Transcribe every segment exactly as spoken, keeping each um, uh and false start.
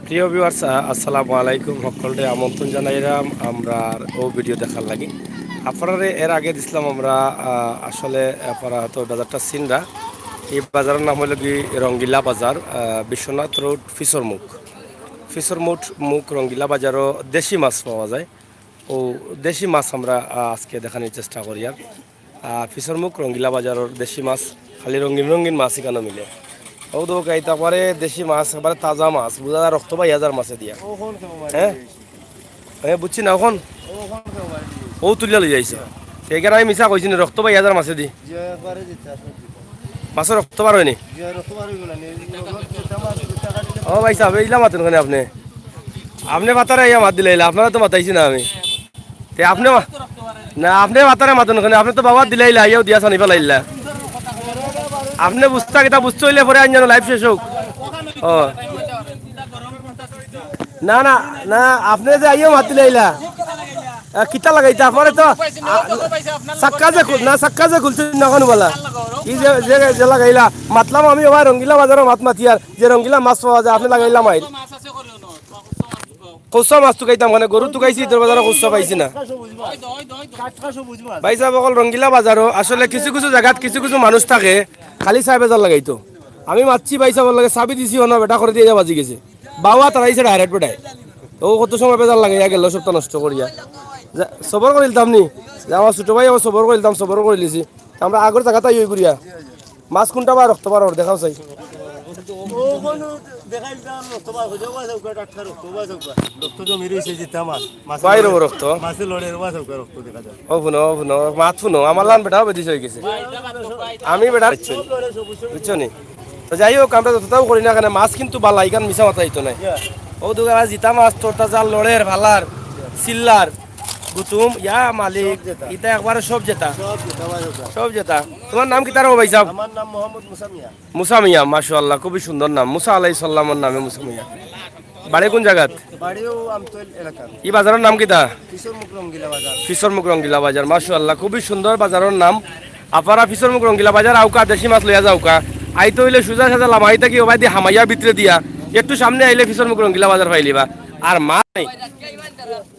প্রিয় ভিউয়ার্স, আহ, আসসালামু আলাইকুম। সকলরে আমন্ত্রণ জানাইরাম আমরার অউ ভিডিও দেখার লাগি। আপনারারে এর আগে দিছলাম আমরা, আহ, আসলে আপনারা হয়তো বাজারটা চিনরা। এই বাজারর নাম অইলো কি রঙ্গিলা বাজার, আহ, বিশ্বনাথ রোড, ফিসরমুখ। ফিসরমুখ, মুখ রঙ্গিলা বাজারো দেশি মাছ পাওয়া যায়। অউ দেশি মাছ আমরা, আহ, আজকে দেখানির চেষ্টা করিয়ার। আর ফিসরমুখ রঙ্গিলা বাজারর দেশি মাছ, খালি রঙিন রঙিন মাছ ইখানো মিলে। অউ দেখউক্কা, ইতা একবারে দেশি মাছ, একবারে তাজা মাছ, বুঝা যায় রক্ত বাইয়া যার মাছে দিয়া। হ্যাঁ? হ্যাঁ, বুঝছি না অখন। অউ তুলিয়া লইয়া আইছো। ইখান আমি মিছা কইছি নি, রক্ত বাইয়া যার মাছে দি। মাছর রক্ত বার অয়নি। ও ভাইসাব, ইলা মাতইন কেনে আপনে? আপনে বাতারে আইয়া মাত দিলাইলা, আপনারে তো মাতাইছি না আমি। তে আপনে মা-, না, আপনে বাতারে মাতইন কেনে? আপনে তো বাওয়াত দিলাইলা, আইয়াউ দিয়া ছানি ফালাইলা। আপনে বুঝতা কিতা, বুঝতে অইলে পরে আইন যেন live শেষ অউক। ও। না, না, না, আপনে যে আইয়াউ মাত দিলাইলা। আহ, কিতা লাগাইতা? আপনারে তো, আহ, সাক্কা যে খুল-, না, সাক্কা যে খুলছইন না অখন বালা। ই যে, যে, যে লাগাইলা, মাতলাম আমি, ও ভাই, রঙ্গিলা বাজারো মাত মাতিয়ার, যে রঙ্গিলা মাছ পাওয়া যায়, আপনে লাগাইলা মাইর। কচুয়া মাছ তুকাইতাম কেনে, গরু তুকাইছি, ইদর বাজারো কচুয়া পাইছি না। ভাইসাব অকল, রঙ্গিলা বাজারো আসলে কিছু কিছু জাগাত কিছু কিছু মানুষ থাকে, খালি চাই বেজার লাগাইতো। আমি মাতছি ভাইসাবর লগে, চাবি দিছি, অনো বেটা করে দিয়া বাজি গেছে। বাওয়া তাড়াইছে direct বেটায়। অউ কত সময় বেজার লাগাইয়া গেল, সবটা নষ্ট করিয়া। যা, সবর করিলতাম নি। যে আমার ছোট ভাই, আমার সবর করিলতাম, সবর করিলিছি। তে আমরা আগর জাগাত আইয়া অই করিয়া। মাছ কুনটা বা রক্ত বারর, দেখাও চাই। ও, কোন দেখাইল দাম, রক্ত বার হয়ে যাওয়া, যাওয়া, টাটকা রক্ত, বার হয়ে যাওয়া। রক্ত জমি রয়েছে, জিতা মাছ। মাছে বাইরে লড়ে, রক্ত। মাছে লড়ে, বার হয়ে যাওয়া, রক্ত দেখা যায়। ও হুনো, ও হুনো, মাত হুনো, আমার লান বেটাও বেদিস অই গেছে। আমি বেটা, বুঝছো নি? তো যাই হোক, আমরা যতটাও করি না কেনে, মাছ কিন্তু বালা, ইখান মিছা মাত অইতো নায়। অউ দেখউক্কা জিতা মাছ, তরতাজা, লড়ের, ভালার, চিল্লার, গুতুম, ইয়া মালিক, সব জেতা। ইতা একবারে সব জেতা। সব জেতা, ভাই, সব জেতা। সব জেতা। তোমার নাম কিতা রে ভাইসাব? আমার নাম মোহাম্মদ মুসা মিয়া। মুসা মিয়া, মাশাআল্লাহ, খুবই সুন্দর নাম। মুসা আলাইহিস সালামর নামে মুসা মিয়া। বাড়ি কুন জাগাত? বাড়িও আমতৈল এলাকা। ই বাজারর নাম কিতা? ফিসরমুখ রঙ্গিলা বাজার। ফিসরমুখ রঙ্গিলা বাজার, মাশাআল্লাহ, খুবই সুন্দর বাজারর নাম। আপনারা ফিসরমুখ রঙ্গিলা বাজার আউক্কা, দেশি মাছ লইয়া যাউক্কা। আইতে অইলে সুজা সাজা লামাই থাকি ওবায়দি হামাইয়া ভিতরে দিয়া একটু সামনে আইলে ফিসরমুখ রঙ্গিলা বাজার পাইলিবা। আর মাছ নাই,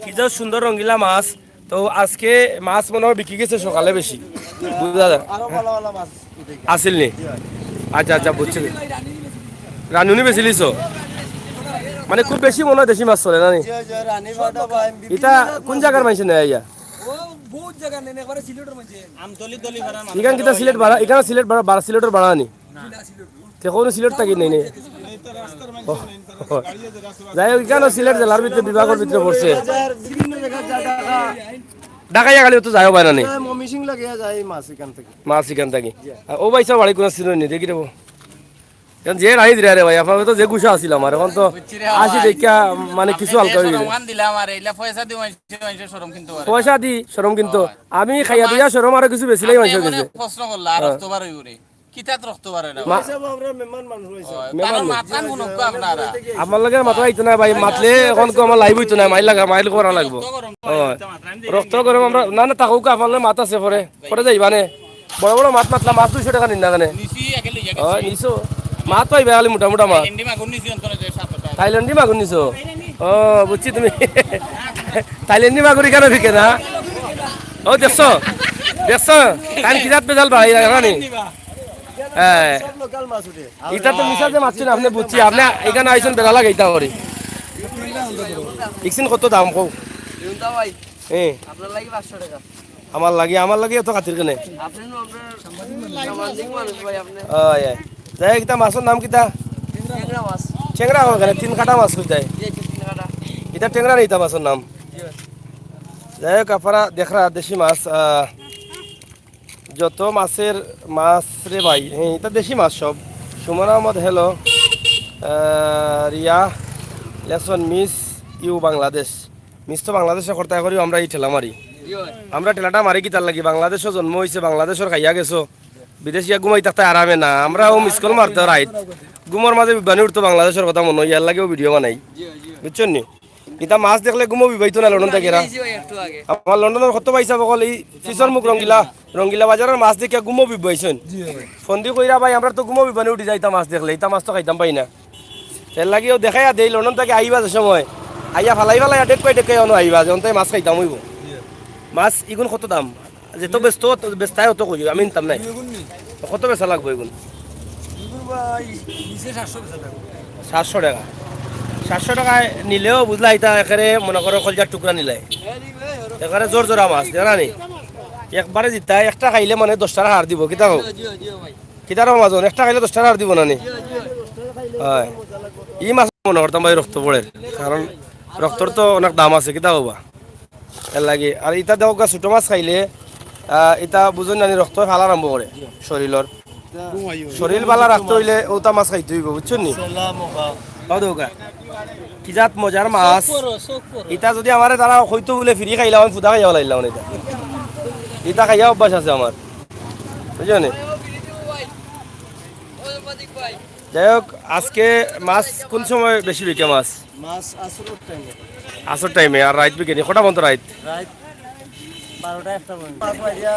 কি যে সুন্দর রঙ্গিলা মাছ। তো আজকে মাছ মনে হয় বিকি গেছে সকালে বেশি, বুঝা যায়। আরো ভালা ভালা মাছ উঠে গেছে। আছিল নি? জি ভাই। আচ্ছা, আচ্ছা, বুঝছি। রানুনি বেচিলিছো? মানে খুব বেশি মনে হয় দেশি মাছ চলে না নি? জি, জি, রানী বাটা বা এমবিপি ইটা কোন জাগার মানষে নেয় ইয়া? ও বহুত জাগা নেন, একবারে সিলেটর মাঝে। আমতলি দলি ভাড়া মাছ। ইখান কিতা সিলেট ভাড়া? ইখান সিলেট ভাড়া, ভাড়া, সিলেটর ভাড়া নি? না, সিলেট। তে কোনো সিলেট থাকি নেই নি? ও, ও। যাই হোক, ইখানও সিলেট জেলার ভিতরে বিভাগর ভিতরে পড়ছে। বিভিন্ন জায়গায় যায় ঢাকা। ঢাকাইয়া খালি তো যাইও বাইরে নেই। হ্যাঁ, ময়মনসিংহ লাগিয়া যায় এই মাছ এখান থেকে। মাছ এখান থাকি। জি। আর ও ভাইসাব বাড়ি কোন সিলেট নেই, দেখি রে বউ। এখন যে রাহি দিরা রে ভাই, আপনারা তো যে গুছা আছিল আমার, এখন তো বুঝছি রে আসি ভাই। দেখিয়া মানে কিছু আপনি হালকা যে হয়ে গেছে। শরম খান দিলে আমার, এইলা পয়সা দি মানষে, মানষে শরম কিনতে পারে না। পয়সা দি শরম কিনতো। হয়। আমি খাইয়া দিয়া শরম আরো কিছু বেশি লাগে আপনি মানষে এমন গেছে। এক প্রশ্ন করলা, আর হ্যাঁ। রক্ত বার হইব রে। কিতাত রক্ত বার হয় না মা- ভাই? হিসাবে আমরা মেহমান মানুষ হইছে। হয়, মেহমান কারণ নেই। মাথান হুনুক্কা আপনারা। আমার লগে মাথা আইতো না ভাই, মাতলে এখন কো আমার live হইতো না, মাইল লাগা, মাইল করা লাগবো। রক্ত গরম। হয়। রক্ত গরম আমরা, না, না, তাকউক্কা, আপনার লগে মাত আছে পরে। পরে যাইবা নে। বড় বড় মাছ মাতলা, মাছ দুইশো টাকা নিন না কেনে? নিছি, আগে লইয়া গেছি। ও, নিছো। মাছ পাইবা খালি মোটা মোটা মাছ। থাইল্যান্ডি মাগুর নিছি অন্তরে যে সাত আটটা। থাইল্যান্ডি মাগুর নিছো? ও, বুঝছি তুমি। থাইল্যান্ডি মাগুর ইখানো বিকে না? ও, দেখছো? দেখছো? তান কি জাত বেজাল বাড়াই রাখা নি? হ্যাঁ। সব লোকাল মাছ উঠে। ইটা তো মিছা যে মাতছি না, আপনি বুঝছি। আপনি ইখানো আইছেন বেড়া লাগে ইটা করি। ইকসিন কত দাম কও? ইউনটা ভাই, হ্যাঁ। আপনার লাগি পাঁচশো টাকা। আমার লাগি, আমার লাগি এত খাতির কেনে? আপনি নু আপনার সামাজিক মানুষ ভাই, আপনি। ওই, ওই। যাই হোক, ইটা মাছর নাম কিতা? টেংরা মাছ। টেংরা আমার কেনে? তিন কাটা মাছ কই যায়? জি, জি, তিন কাটা। ইটা টেংরা নি ইটা মাছর নাম? জি ভাই। যাই হোক, আপনারা দেখরা দেশি মাছ, আহ, যত মাছের মাছ রে ভাই, হ্যাঁ, ইটা দেশি মাছ সব। সুমন আহমদ, hello। আহ, Riya, lesson, miss you Bangladesh. Miss তো বাংলাদেশে করতায় করি, আমরা ই ঠেলা মারি। জি ভাই। আমরা ঠেলাটা মারি কিতার লাগি? বাংলাদেশো জন্ম হইছে, বাংলাদেশর খাইয়া গেছো, বিদেশ গিয়া ঘুমাই থাকতে আরামে না। আমরা ও miss call মারতে রাইত। ঘুমর মাঝে বিবানি উঠতো বাংলাদেশর কথা মনে হয়, ইয়ার লাগেও ভিডিও বানাই। জি ভাই, জি ভাই। বুঝছেন নি? ইতা মাছ দেখলে ঘুমো বিবাইতো না লন্ডন থাকি এরা। এই যে ভাই একটু আগে। আমার লন্ডনর কত ভাইসাব অকল এই ফিসরমুখ রঙ্গিলা, রঙ্গিলা বাজারর মাছ দেখিয়া ঘুমো বিবাইছইন। জি ভাই। ফন্দি কইরা ভাই, আমরা তো ঘুমো বিবানি উঠি যাইতা মাছ দেখলে, ইতা মাছ তো খাইতাম পাই না। এর লাগিও দেখাইয়া দেই, লন্ডন থাকি আইবা যে সময়, আইয়া ফালাই ফালাই ডেক কই ডেক কই অনো আইবা, যে অন্তাই মাছ খাইতাম অইবো। মাছ ইগুন কত দাম? যেত বেচতো, বেচতায় অত কই, আমি নিতাম নায়। কত বেচা লাগবো ইগুন? সাতশো টেকা। সাতশো টেকায় নিলেও বুঝলা, ইতা একেরে মনো করো কলজার টুকরা নিলায়। একেরে জোর জোরা মাছ, জানা নি? একবারে জিতা, একটা খাইলে মানে দশটার হার দিবো, কিতা কও? কিতার মাজন, একটা খাইলে দশটার হার দিবো না নি? অয়। ই মাছ মনো করতাম ভাই রক্ত পড়ের, কারণ রক্তর তো অনেক দাম আছে, কিতা কও বা? এর লাগি। আর ইতা দেখো গা, ছোট মাছ খাইলে, আহ, ইতা বুঝইন না নি, রক্ত ফালা আরম্ভ করে শরীলর। শরীল ভালা রাখতে অইলে অতা মাছ খাইতে অইবো, বুঝছো নি? অউ দেখো গা, কি জাত মজার মাছ। ইতা যুদি আমারে তারা কইতো বুলে ফিরি খাইলাম, আমি ফুদা খাইয়া ফালাইলাম ইতা। ইতা খাইয়া অভ্যাস আছে আমার, বুঝছো নি? যাই হোক, আজকে মাছ কোন সময় বেশি বিকে মাছ? মাছ আসরর টাইমে। আসর টাইমে, আর রাইত বিকে নি? কটা পর্যন্ত রাইত? রাইত বারোটা, একটা পর্যন্ত। মাছ মারিয়া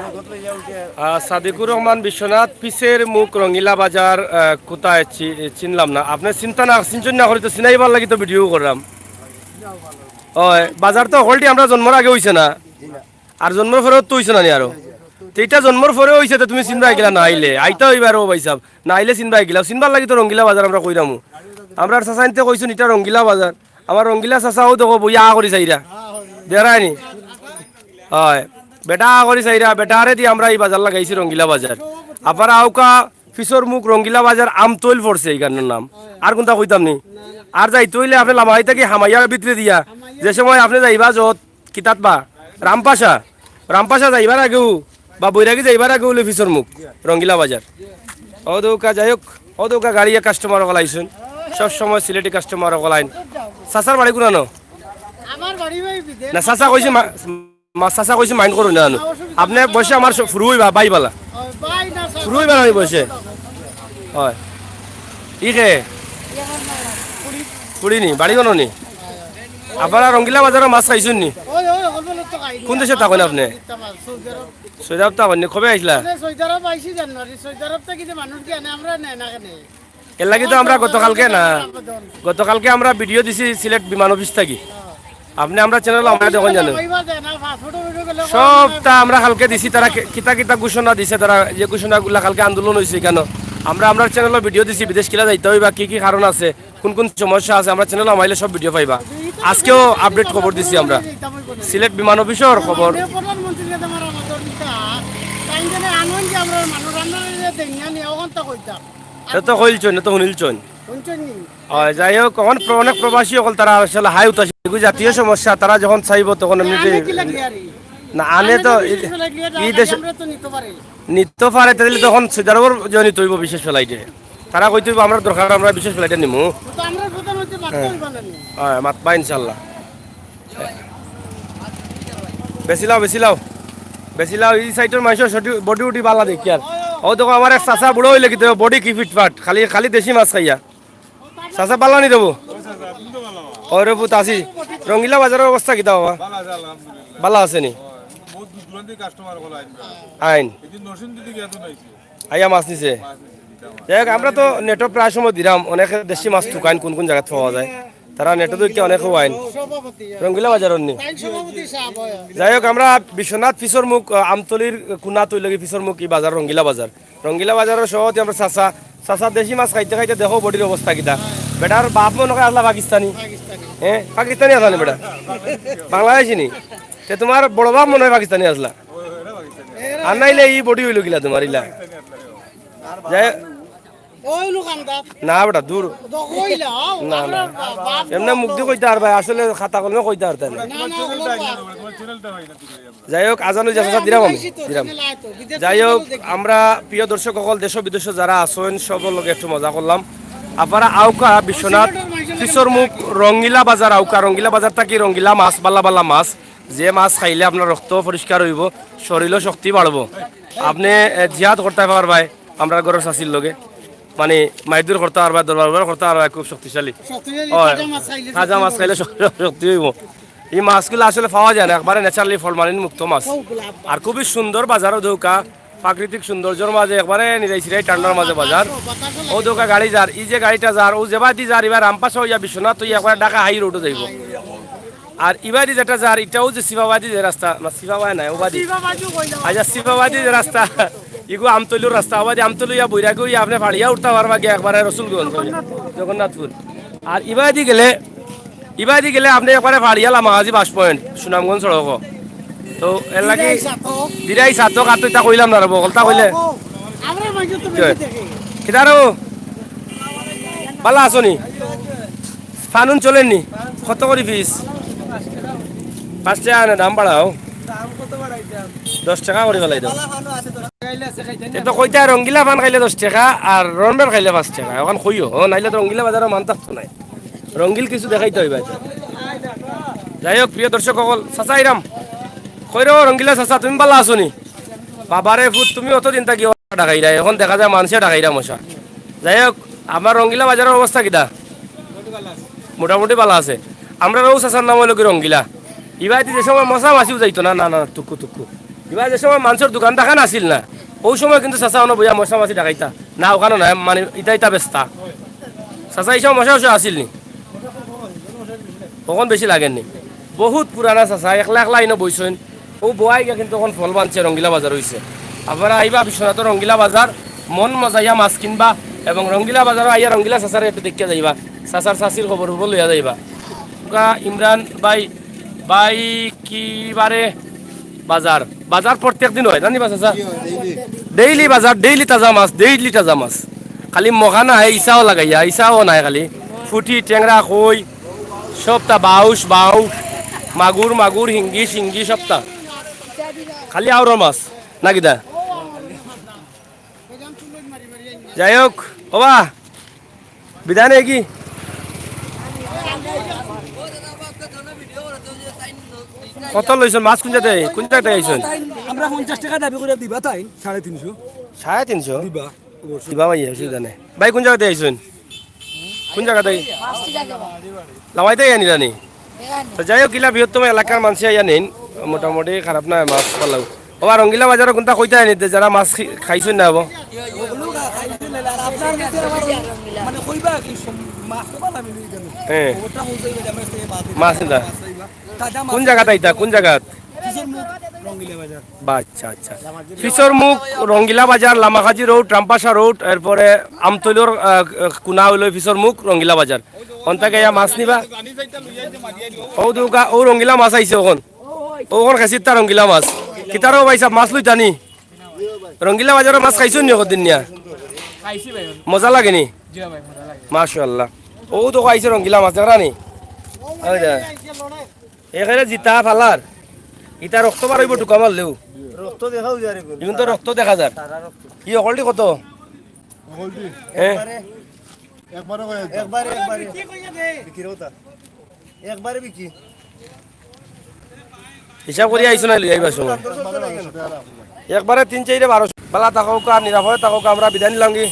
নগদ লইয়া উঠে। আহ, সাদিকুর রহমান বিশ্বনাথ, পিসের মুখ রঙ্গিলা বাজার, আহ, কোথায় চি-, চিনলাম না। আপনে চিন্তা না, চিনছইন না করি তো চিনাইবার লাগি তো ভিডিও করলাম। ওই, বাজার তো হকলটি আমরা জন্মর আগে অইছে না। আর জন্মর পরেও তো অইছে না নি আরো। তো ইটা জন্মর পরে অইছে, তো তুমি চিনবায় কিলা না আইলে? আইতা অইবা আরো ভাই সাহেব। না আইলে চিনবায় কিলা? চিনবার লাগি তো রঙ্গিলা বাজার আমরা কইরামু। আমরার চাচাইন্তে কইছইন ইটা রঙ্গিলা বাজার। আমার রঙ্গিলা চাচাও দেখো বইয়া আ করি চাইরা। দেখরায় নি? অয়। বেটা আ করি চাইরা, বেটারে দি আমরা ই বাজার লাগাইছি রঙ্গিলা বাজার। আবার আউকা পিসর মুখ রঙ্গিলা বাজার আমতৈল পড়ছে ইখানর নাম। আর কুনটা কইতাম নি? আর যাইতে অইলে আপনে লামাই থাকি হামাইয়া ভিতরে দিয়া, যে সময় আপনে যাইবা যত কিতাত বা রামপাশা, রামপাশা যাইবার আগেউ বা বৈরাগী যাইবার আগেউ অইলো পিসর মুখ রঙ্গিলা বাজার। অউ দেখো গা, যাই হোক, অউ দেখো গা, গাড়িয়ে কাস্টমার অকল আইছইন, সব সময় সিলেটি কাস্টমার অকল আইন। চাচার বাড়ি কুনানো? আমার বাড়ি ভাই বিদেশ। না, চাচা কইছি মা-, মা-, চাচা কইছি মাইন্ড করইন না জানো। আপনে বয়সে আমার সব ফুরু অইবা, ভাই বালা। ফুরু অইবা না আমি বয়সে। অয়। ই কে? ফুড়ি নি, বাড়ি কুনো নি? আপনারা রঙ্গিলা বাজারর মাছ খাইছইন নি? কুন দেশে থাকইন আপনে? সৌদি আরব থাকইন নি? কবে আইছলা? সৌদি আরব আইছি জানুয়ারি। সৌদি আরব থাকি যে মানুষ কি আনে, আমরা নেয় না কেনে? এর লাগি তো আমরা গতকালকে না, গতকালকে আমরা ভিডিও দিছি সিলেট বিমান অফিস থাকি। আপনে আমরার চ্যানেল আমারে দেখইন জানো। সবটা আমরা কালকে দিছি, তারা কি-, কিতা কিতা ঘোষণা দিছে, তারা যে ঘোষণাগুলা কালকে আন্দোলন অইছে কেনে। আমরা আমরার চ্যানেলো ভিডিও দিছি, বিদেশ কিলা যাইতা অইবা, কি কি কারণ আছে, কুন কুন সমস্যা আছে, আমরার চ্যানেলো হামাইলে সব ভিডিও পাইবা। আজকেও আপডেট খবর দিছি আমরা সিলেট বিমান অফিসর খবর। মাননীয় প্রধানমন্ত্রীর কাছে আমার আমাদের নিতা, তাই জন্য আনন্দ যে আমরা মানুষ আমরা যে দেনিয়া নিয়ে ওখান তো কইতাম। এ তো কইলছইন, এ তো হুনিলছইন। হুনছইন নি? অয়, যাই হোক, অখন প্র-, অনেক প্রবাসী অকল তারা আসলে হায় হুতাশ, এগু জাতীয় সমস্যা, তারা যখন চাইবো তখন এমনিতেই আনে কি লাগি আর ই? না, আনে আনে তো যদি ই-, বিশ লাখ লিয়া ই টাকা দেশে আমরা তো নিতে পারি। নিতে পারে, তাইলে তখন সৌদি আরবর জন্য নিতে অইবো বিশেষ ফ্লাইটে। তারা কইতে অইবো, "আমরার দরকার, আমরা বিশেষ ফ্লাইটে নিমু।" তো আমরা প্রধানমন্ত্রী মাততে হ্যাঁ। অইবো না নি? হ্যাঁ, মাতবা ইনশাল্লাহ। বেশি লাও, বেশি লাও। বেশি লাও, ই সাইডর মানষর সঠিক বডি উডি বালা দেখি আর। অউ দেখো, আমার এক চাচা বুড়া অইলে কিতা, বডি কি ফিটফাট, খালি, খালি দেশি মাছ খাইয়া। চাচা, বালা নি দেবো? ওরে পুত, আছি। রঙ্গিলা বাজারর অবস্থা কিতা বাবা? বালা আছে, আলহামদুলিল্লাহ। বালা আছে নি? বহুত দূর দূরান্ত কাস্টমার অকল আইন। আইন। এই যে নরসিংদী থেকে এত নাইছে। আইয়া মাছ নিছে। মাছ নিছে, দুইটা মাছ। যাই হোক, আমরা তো নেটো প্রায় সময় দিরাম, অনেকে দেশি মাছ তুকাইন কুন কুন জাগাত পাওয়া যায়। তারা নেটো তো কি অনেকে আইন। রঙ্গিলা বাজারর নি? যাই হোক, আমরা বিশ্বনাথ পিসর মুখ, আহ, আমতলির কুনাত অইলো গি পিসর মুখ ই বাজার, রঙ্গিলা বাজার। রঙ্গিলা বাজারর সভাপতি আমরার চাচা। চাচা, দেশি মাছ খাইতে খাইতে দেখো বডির অবস্থা কিতা। বেটার বাপ মনো অয় আছলা পাকিস্তানি। পাকিস্তানি। হ্যাঁ, পাকিস্তানি আছলা নি বেটা? বাংলাদেশি নি? তে তুমার বড় বাপ মনো অয় পাকিস্তানি আছলা। আর নাইলে ই বডি অইলো কিলা তুমার ইলা? যাই না বেটা, দূর। না, না। এমনে মুখদি কইতা পারবায়, আসলে খাতা কলমে কইতা পারতায় না। যাই হোক, আজান অইযার, চাচা, দিরাম আমি, দিরাম। যাই হোক, আমরা প্রিয় দর্শক অকল, দেশ বিদেশো যারা আছইন, সবর লগে একটু মজা করলাম। আপনারা আউক্কা বিশ্বনাথ পিসর মুখ রঙ্গিলা বাজার আউক্কা, রঙ্গিলা বাজার থাকি রঙ্গিলা মাছ, বালা বালা মাছ, যে মাছ খাইলে আপনার রক্ত পরিষ্কার অইবো, শরীলো শক্তি বাড়বো। আপনে, এ, জিহাদ করতা পারবায় আমরার ঘরর চাচির লগে, মানে, মাইরদুর করতা পারবায়, দরবার উরবার করতা পারবায়, খুব শক্তিশালী। শক্তিশালী, অয়, তাজা মাছ খাইলে তাজা শক্তি মাছ অইবো। খাইলে শ-, শক্তি অইবো। ই মাছগুলা আসলে পাওয়া যায় না, একবারে naturally formalin মুক্ত মাছ। আর খুবই সুন্দর বাজারও দৌকা। প্রাকৃতিক সৌন্দর্যর মাঝে একবারে নিরাই সিরাই ঠান্ডার মাঝে বাজার। অউ দেখউক্কা গাড়ি যার, ই যে গাড়িটা যার, অউ যেবাদি যার, ইবা রামপাশা অইয়া বিশ্বনাথ অইয়া একবারে ঢাকা হাই রোডো যাইবো। আর ইবাদি যেটা যার, ইটাও যে সিফাবাদি যে রাস্তা, না সিফাবায় নায়, অউবাদি। আচ্ছা, সিফাবাদি যে রাস্তা, ইগু আমতলির রাস্তা, অউবাদি আমতলি অইয়া বৈরাগী অইয়া আপনে ফাড়িয়া উঠতা পারবা গিয়া একবারে রসুলগঞ্জ, জগন্নাথপুর। আর ইবাদি গেলে ইবাদি গেলে আপনে একবারে ফাড়িয়া লামাকাজি বাস পয়েন্ট, সুনামগঞ্জ সড়কো। তো এর লাগি দিরাই সাতক। দিরাই সাতক, আর তো ইতা কইলাম না রে, বকলতা কইলে। ও, ও, আমরা মাঝে তো কি বেশি হয়? দেখি। কিতারো? বালা আছো নি? ফানুন চলের নি? কত করি পিস? পাঁচ টেকা আনে, দাম বাড়াও। দাম কত বাড়াইতাম? দশ টেকা করি ফালাই দেও। বালা ফানও আছে, দশ টেকা খাইলে আছে, খাইতে এ না। তো কইতা রঙ্গিলা ফান খাইলে দশ টেকা আর রনবের খাইলে পাঁচ টেকা। অখন কইও, ও নাইলে তো রঙ্গিলা বাজারো মান থাকতো নায়। রঙ্গিল কিছু দেখাইতে অইবা। যাই হোক, প্রিয় দর্শক অকল, চাচা আইরাম। কইরো রঙ্গিলা চাচা, তুমি বালা আছো নি? বাবারে ফুত, তুমি অতদিন থাকি ঢাকাইরা, অখন দেখা যায় মানষে ঢাকাইরা মশা। যাই হোক, আমার রঙ্গিলা বাজারর অবস্থা কিতা? মোটামুটি বালা আছে। আমরার অউ চাচার নাম অইলো কি রঙ্গিলা। ইবাদি যে সময় মশা মাছিও যাইতো না, না, না, তুক্কু, তুক্কু। ইবাদি যে সময় মানষর দোকান দাকান আছিল না, অউ সময় কিন্তু চাচা অনো বইয়া মশা মাছি ঢাকাইতা। না, অখানো নায়, মানে, ইতা ইতা বেচতা। চাচা, ই সময় মশা উশা আছিল নি? অখন বেশি লাগের নি। বহুত পুরানা চাচা, একলা একলা ইনো বইছইন। অউ বওয়াই গিয়া কিন্তু অখন ফল বানছে, রঙ্গিলা বাজার অইছে। আপনারা আইবা বিশ্বনাথর রঙ্গিলা বাজার, মন মজাইয়া মাছ কিনবা এবং রঙ্গিলা বাজারো আইয়া রঙ্গিলা চাচারে একটু দেখিয়া যাইবা। চাচার চাচির খবর খবর লইয়া যাইবা। অউক্কা ইমরান ভাই, ভাই কি বারে বাজার? বাজার প্রত্যেক দিন অয়, জানি বা চাচা? ডেইলি বাজার, ডেইলি তাজা মাছ, ডেইলি তাজা মাছ। খালি মখা না, হে ইছাও লাগাইয়া, ইছাও নাই খালি। ফুটি, টেংরা, কই, সবতা বাউশ, বাউশ, মাগুর, মাগুর, হিঙ্গি, সিঙ্গি, সবতা। খালি আওরর মাছ, না কিতা? যাই হোক, ওবা, বিদায় নেই কি? কত লইছইন মাছ? কুন জাগাত, কুন জাগাত আইছইন? আমরা পঞ্চাশ টেকা দাবি করি দিবা তাইন, সাড়ে তিনশো। সাড়ে তিনশো? দিবা, অবশ্যই। দিবা ভাই, অসুবিধা নাই। ভাই, কুন জাগাত আইছইন? কুন জাগাত আই-, লামাইতে আইয়া নিরা নি? তো যাই হোক, ইলা বৃহত্তম এলাকার মানষে আইয়া নিন, মোটামুটি খারাপ নায় মাছ পালাও। ওবা, রঙ্গিলা বাজারো কুনটা কইতা আনি দে, যারা মাছ খি-, খাইছইন না অবো? ওগুলো খা-, খাইছইন না, আর আপনার কাছে আবার মানে কইবা কি সম-, মাছ তো বালা মিলি কেন? হ্যাঁ। ওটা হইছে, ওটা মাছ থেকে বাদ দিবা। মাছ এটা। মাছ খাইবা। তাজা মাছ। কুন জাগাত আইতা? কুন জাগাত? ফিশর মুখ, রঙ্গিলা বাজার। বা, আচ্ছা, আচ্ছা। ফিশর মুখ, রঙ্গিলা বাজার, লামাকাজি রোড, রামপাশা রোড, এরপরে আমতলির, আহ, কুনা অইলো ফিশর মুখ, রঙ্গিলা বাজার। অন থাকি আইয়া মাছ নিবা। অউ দেখউক্কা, অউ রঙ্গিলা মাছ আইছে অখন। অখন খাইছি তা রঙ্গিলা মাছ। কিতারো ভাই সাব, মাছ লইতা নি? রঙ্গিলা বাজারো মাছ খাইছইন নি কদিন নিয়া? খাইছি ভাই। মজা লাগে নি? জি ভাই, মজা লাগে। মাশাআল্লাহ। অউ দেখো আইছে রঙ্গিলা মাছ, দেখরা নি? অউ দে। এখানে জিতা ফালার। ইতা রক্ত বার অইবো টুকা মারলেও। রক্ত দেখাও যায় রে। ইগুন তো রক্ত দেখা যার। তারা রক্ত। ই অকলটি কত? অকলটি? হ্যাঁ। একবারে। একবারে কয় একবার। একবারে, একবারে। বিক্রি হতা। একবারে বিক্রি। হিসাব করি আইছো না লই আইবার সময়। একবারে তিন চাইরে বারোশো। বালা থাকউক্কা, নিরাপদে থাকউক্কা, আমরা বিদায় নিলামগি।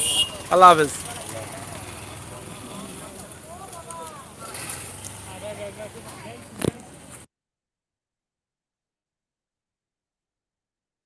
আল্লাহ হাফেজ।